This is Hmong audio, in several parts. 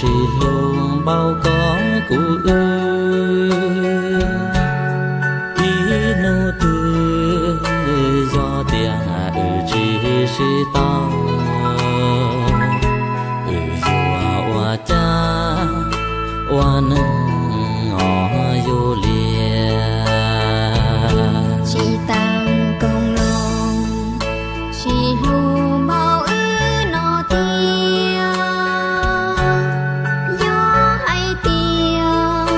Tsis hlub npaum koj kuv wb, ib hnub twg yog tias wb tsis sib tau, wb yuav ua cas ua neej os yus liam. Tsis tas koom los, tsis hlub npaum wb no tiag. Yog hais tias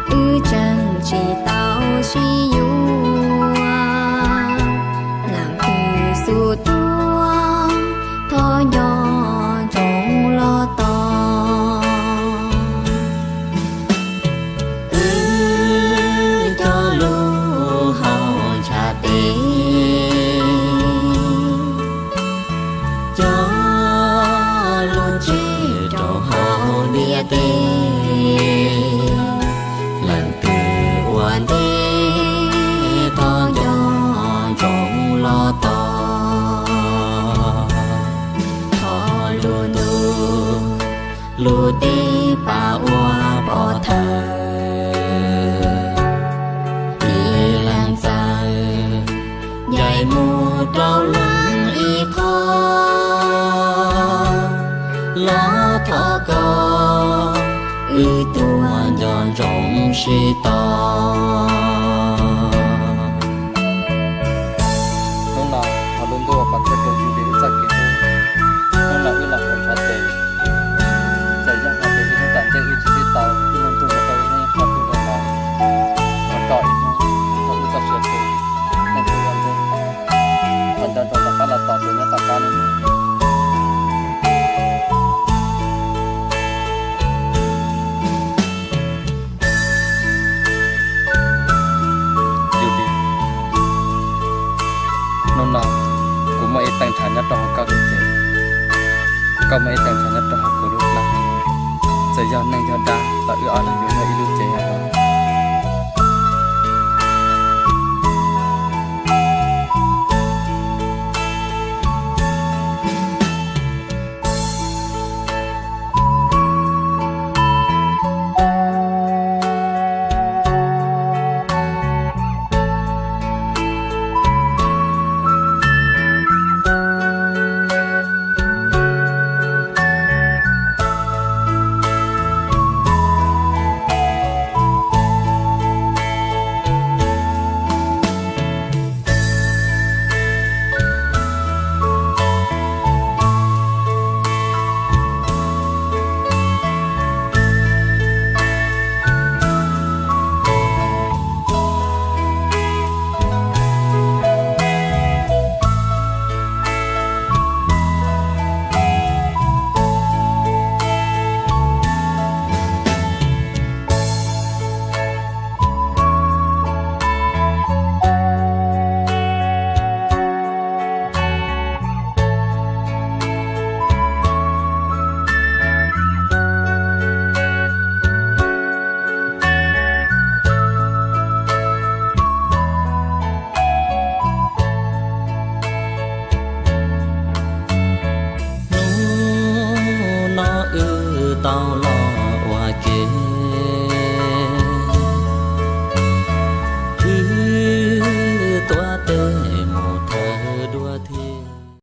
wb tseem tsis tau sib yuav, leej twg xub tuag thov nco ntsoov los tos. Wb cog lub hau ntshav tes, cog lub ntsej rau hauv ntiaj teb. Leej twg ua ntej thov nco ntsoov los tos. Thov lub ntuj lub teb pab ua pov thawj, ib leeg txawj ncaim mus rau leej ib qho, los thov koj wb tuaj nco ntsoov sib tos. Hnub no thov lub ntuj ua pov thawj rau yus li wb txoj kev hlub. Hnub no wb los hauv ntshav tes, txawm yog hais tias ib hnub tom ntej wb tsis sib tau, wb los nrug mus rau ib qho twg los, thov kom ib hnub thaum wb txoj sia tu, neej tsa ua ntu, thov nco ntsoov rov qab los tos tus nyob tom qab no. Yus li, hnub no kuv muaj ib teev ntshav nyob rau hauv koj lub cev, koj muaj ib teev ntshav nyob rau hauv kuv lub plab. Txawm yog neej yog dab los wb ob leeg yuav muaj ib lub cev yog